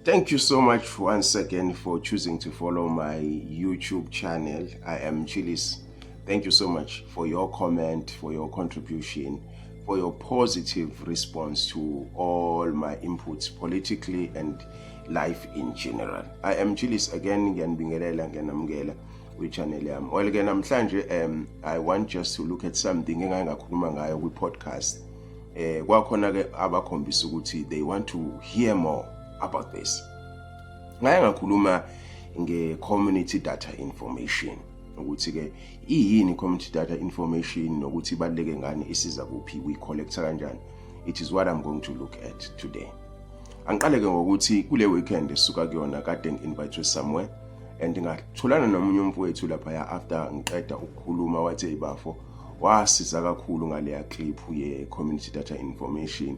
Thank you so much once again for choosing to follow my YouTube channel. I am Chillis. Thank you so much for your comment, for your contribution, for your positive response to all my inputs politically and life in general. I am Chillis again, ngiyanibingelela, ngiyanamukela kwi-channel yami. Well ke namhlanje I want just to look at something engake ngakhuluma ngayo kwi-podcast. Kwakhona ke abakhombisa ukuthi they want to hear more about this. Ngake ngakhuluma nge-community data information, ukuthi ke iyini community data information nokuthi ibaluleke ngani, isiza kuphi, we collecta kanjani. It is what I'm going to look at today. Angiqale ke ngokuthi kule weekend esuka kuyona kade ngi-invite somewhere and ngatholana nomunye umfowethu lapha after ngiqeda ukukhuluma, wathi, "Bafo, wasiza kakhulu ngaleya clip ye community data information.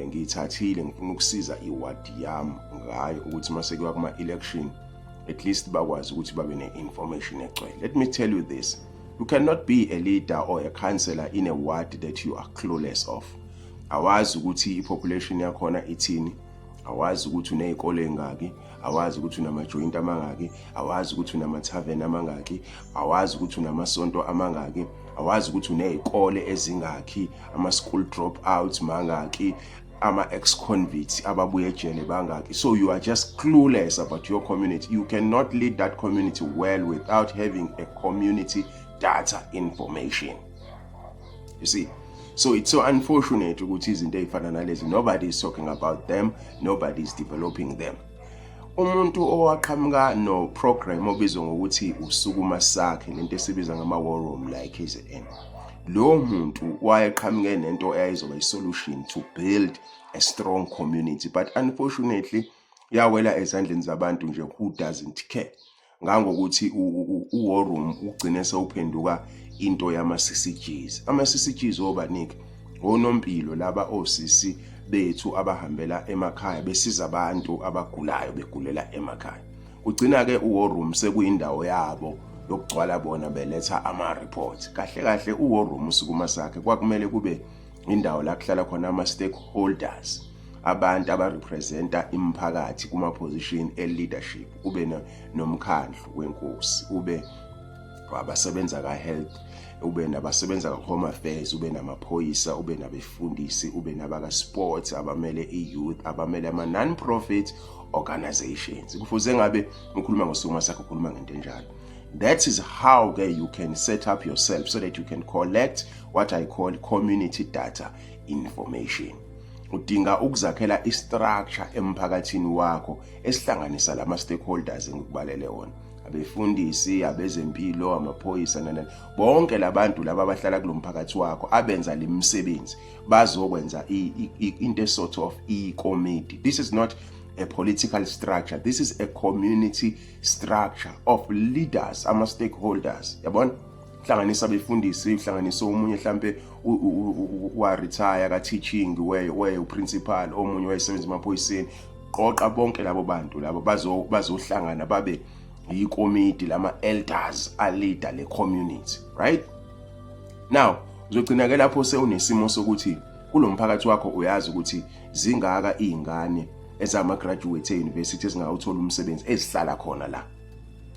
Ngiyithathile, ngifuna ukusiza iward yami ngayo ukuthi mase kuya kuma election at least bakwazi ukuthi babe ne-information egcwele." Let me tell you this: you cannot be a leader or a councillor in a ward that you are clueless of. Awazi ukuthi i-population yakhona ithini, awazi ukuthi uney'kole ey'ngaki, awazi ukuthi unama-joint amangaki, awazi ukuthi unama-tavern amangaki, awazi ukuthi unamasonto amangaki, awazi ukuthi uney'kole ezingaki, ama-school drop outs mangaki, ama-ex-convicts ababuye ejele bangaki. So you are just clueless about your community. You cannot lead that community well without having a community data information, you see. So it's so unfortunate ukuthi izinto ey'fana nalezi, nobody is talking about them, nobody is developing them. Umuntu owaqhamuka no program obizwa ngokuthi uSukuma Sakhe, lento esibiza ngama war room la eKZN, lo muntu wayeqhamuke nento eyayizoba i-solution to build a strong community, but unfortunately yawela ezandleni zabantu nje who doesn't care, ngangokuthi u-war room ugcine sewuphenduka into yama-CCGs. Ama-CCGs obanike onompilo laba, osisi bethu abahambela emakhaya besiza abantu abagulayo begulela emakhaya. Kugcina-ke u-war room sekuyindawo yabo yokugcwala bona beletha ama-report. Kahle kahle u-war room uSukuma Sakhe kwakumele kube indawo la kuhlala khona ama-stakeholders, abantu abarepresenta imiphakathi kuma-position e-leadership, ube nomkhandlu wenkosi, ube abasebenza ka-health, ube nabasebenza ka-home affairs, ube namaphoyisa, ube nabefundisi, ube nabaka-sports, abamele i-youth, abamele ama-non-profit organizations. Kufuze ngabe ukhuluma ngoSukuma Sakhe, ukhuluma ngento enjalo. That is how ke you can set up yourself so that you can collect what I call community data information. Udinga ukuzakhela i-structure emphakathini wakho esihlanganisa lama stakeholders engikubalele wona, abefundisi, abezempilo, amaphoyisa, nani, bonke labantu laba abahlala kulomphakathi wakho abenza lemisebenzi, bazokwenza into sort of i-committee. This is not a political structure, this is a community structure of leaders, ama stakeholders, yabona. Hlanganisa abefundisi, hlanganisa omunye mhlambe wa retire ka teaching, we uprincipal, omunye wayesebenza emaphoyiseni. Qoqa bonke labo bantu labo, bazohlangana babe ikomiti lama elders a-leader le community. Right now uzogcina ke lapho sewunesimo sokuthi kulomphakathi wakho uyazi ukuthi zingaka izingane ezama graduate e-university ezingawuthola umsebenzi ezihlala khona la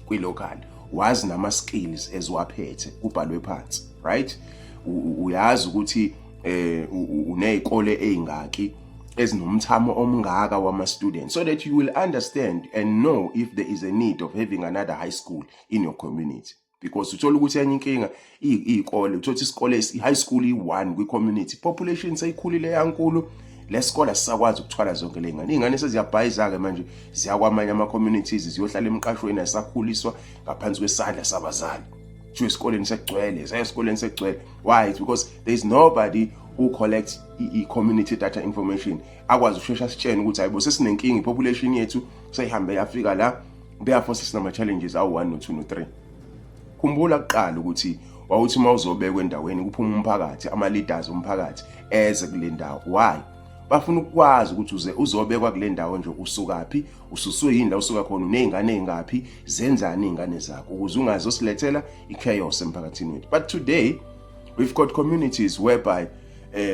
kwi-local, wazi nama skills eziwaphethe, kubhalwe phansi, right? Uyazi ukuthi unezikole ezingaki ezinomthamo omngaka wama students, so that you will understand and know if there is a need of having another high school in your community, because uthola ukuthi enye inkinga, iy'kole, uthola isikole, i-high school iyi-one kwi-community, population seyikhulile yankulu, lesikole asisakwazi ukuthwala zonke le ngane. Iy'ngane seziyabhayiza-ke manje, ziya kwamanye ama-communities, ziyohlala emqashweni, ayisakhuliswa ngaphansi kwesandla sabazali. Kuthiwa esikoleni sekugcwele, saya esikoleni sekugcwele. Why? It's because there is nobody who collects i-community data information, akwazi ukushesha sitshene ukuthi hayibo, sesinenkinga, i-population yethu seyihambe yafika la, therefore sesinama-challenges awu-1, no-2, no-3. Khumbula kuqala ukuthi wawuthi uma uzobekwa endaweni kuphuma umphakathi, ama-leaders omphakathi eze kule ndawo. Why? Bafuna ukwazi ukuthi uze uzobekwa kule ndawo nje usukaphi, ususwe yini la usuka khona, uney'ngane ey'ngaphi, zenzani iy'ngane zakho, ukuze ungazosilethela i-chaos emphakathini wethu. But today we've got communities whereby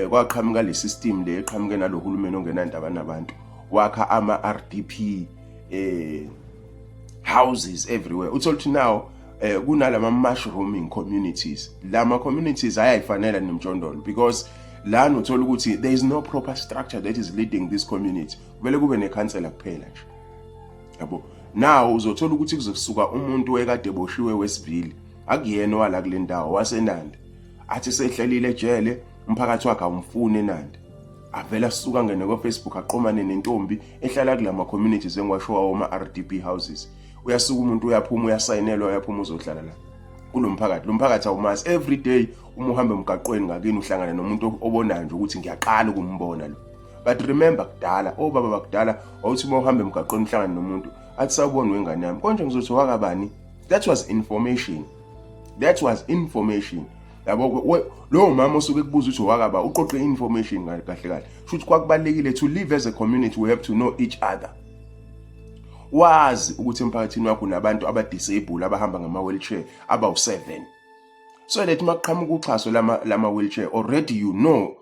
kwaqhamuka le system le eqhamuke nalohulumeni ongenandaba nabantu. wakha ama RDP houses everywhere. Uthola ukuthi now kunalama mushrooming communities. Lama communities ayayifanela nomjondolo because lana uthola ukuthi there is no proper structure that is leading this community. Kumele kube nekhansela kuphela nje, yabo. Now uzothola ukuthi kuzokusuka umuntu ekade boshiwe wesivili, akuyena wala kule ndawo, waseNanda, athi sehlelile ejele, umphakathi wakhe awumfuni eNanda, avela asuka ngene ko Facebook, aqomane nentombi ehlala kulama communities engiwashowa woma RDP houses. Uyasuka umuntu, uyaphuma, uyasayinelwa, uyaphuma, uzohlala la kulo mphakathi. Lo mphakathi awumazi. Every day uma uhamba emgaqweni ngakini uhlangana nomuntu obonayo nje ukuthi ngiyaqala ukumbona lo. But remember, kudala, obaba bakudala, wawuthi uma uhamba emgaqweni uhlangane nomuntu, athi, "Sawubona wengane yami, konje ngizothi wakabani?" That was information, that was information, yabo. Lowo mama osuke kubuza ukuthi wakaba, uqoqe information kahle kahle. Futhi kwakubalekile to live as a community, we have to know each other. Wazi ukuthi emphakathini wakho unabantu aba-disable abahamba ngama-wheelchair abawu-7, so that makuqhamuka uxhaso lama wheelchair, already you know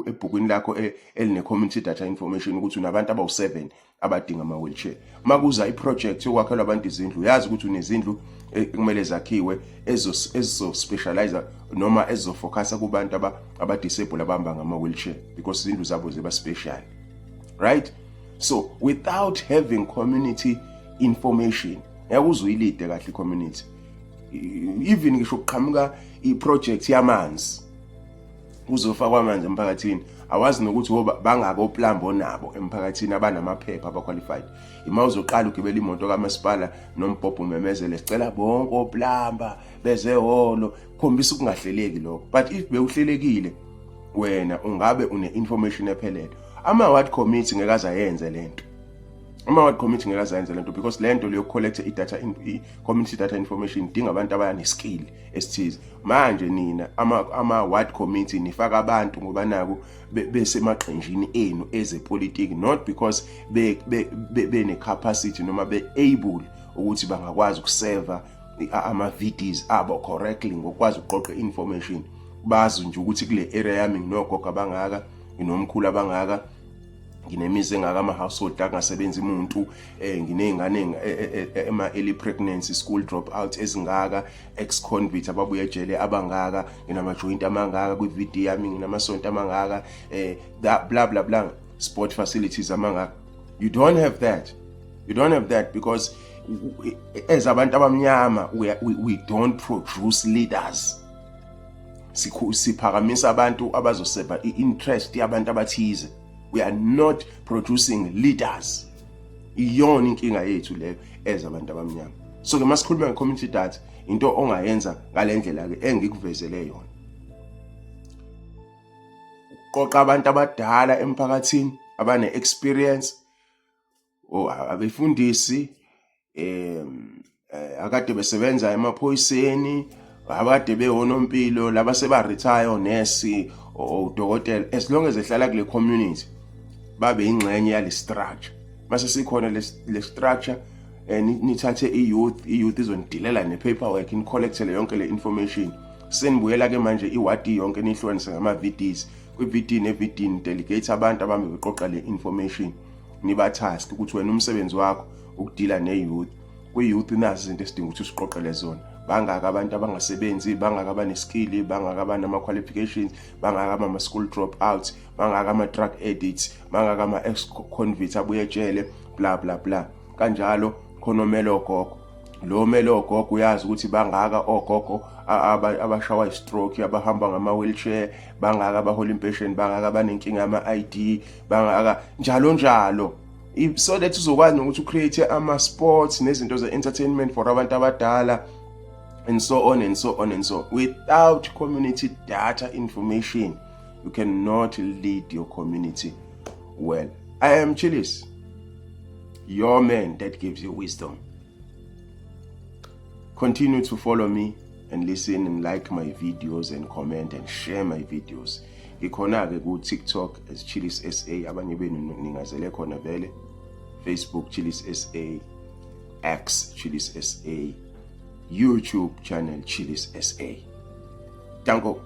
ebhukwini lakho eline community data information ukuthi unabantu abawu-7 abadinga ama-wheelchair. Makuza i-project yokwakhelwa abantu izindlu, uyazi ukuthi unezindlu ekumele zakhiwe ezizo-specialize noma ezizofocusa kubantu aba-disable abahamba ngama-wheelchair because izindlu zabo ziba special, right? So without having community information, ngeke uze uyi-leade kahle i-community. Even ngisho kuqhamuka i-project yamanzi, kuzofakwa amanzi emphakathini, awazi nokuthi oba bangaka o-plumber onabo emphakathini abanamaphepha, aba-qualified. Ima uzoqala ugibela imoto kamasipala nombhobho, umemezele, "Sicela bonke o-plumber beze ehholo," khombisa ukungahleleki lokho. But if bewuhlelekile wena, ungabe une-information ephelele. Ama-ward committee ngeke aze ayenze lento, ama-ward committee ngeke aze ayenze lento, because lento leyo collect i-data, i-community data information idinga abantu abane-skill esithize. Manje nina ama-ward committee nifaka abantu ngoba naku besemaqenjini enu ezepolitiki, not because bene-capacity noma be-able ukuthi bangakwazi ukuseva ama-VDs abo correctly ngokwazi ukuqoqa information. Bazi nje ukuthi kule area yami nginogogo abangaka, nginomkhulu abangaka, nginemizi engaka, ama-household angasebenzi umuntu, nginey'ngane ema-early pregnancy, school drop out ezingaka, ex-convict ababuya ejele abangaka, nginama-joint amangaka kwi-VD yami, nginamasonto amangaka, that blah blah blah, sport facilities amangaka. You don't have that, you don't have that, because as abantu abamnyama we don't produce leaders. Siphakamisa abantu abazoseva i-interest yabantu abathize. We are not producing leaders. Iyona inkinga yethu leyo as abantu abamnyama. So ke masikhuluma nge-community data, into ongayenza ngale ndlela ke engikuvezele yona, qoqa abantu abadala emphakathini abane-experience, abefundisi, akade besebenza emaphoyiseni, abade bewonompilo laba seba retire, onesi, odokotela, as long as ehlala kule community, babe ingxenye yale structure. Mase sikhona le structure, nithathe i-youth, i-youth izonidilela ne-paperwork, ni-collectele yonke le information. Senibuyela ke manje iwadi yonke, nihlukanise ngama-VDs, kwi-VD ne-VD ni-delegate abantu abambe beqoqa le information, niba-task ukuthi wena umsebenzi wakho ukudila ne-youth. Kwi-youth nazi izinto esidinga ukuthi usiqoqele zona: bangaka abantu abangasebenzi, bangaka abane-skill, bangaka abanama-qualifications, bangaka ama-school drop out, bangaka ama-drug addicts, bangaka ama-ex-convict abuye ejele, bla bla bla, kanjalo. Khona omele ogogo, lo mele ogogo uyazi ukuthi bangaka ogogo abashawa i-stroke, abahamba ngama-wheelchair, bangaka abahola impesheni, bangaka abanenkinga yama-ID, bangaka, njalo njalo, so that uzokwazi nokuthi u-create ama-sports nezinto ze-entertainment for abantu abadala, and so on and so on and so. Without community data information, you cannot lead your community well. I am Chillis, your man that gives you wisdom. Continue to follow me and listen and like my videos and comment and share my videos. Ngikhona-ke ku-TikTok as Chillis SA, abanye benu ningazele khona vele, Facebook Chillis SA, X Chillis SA, YouTube channel Chillis SA. Danko.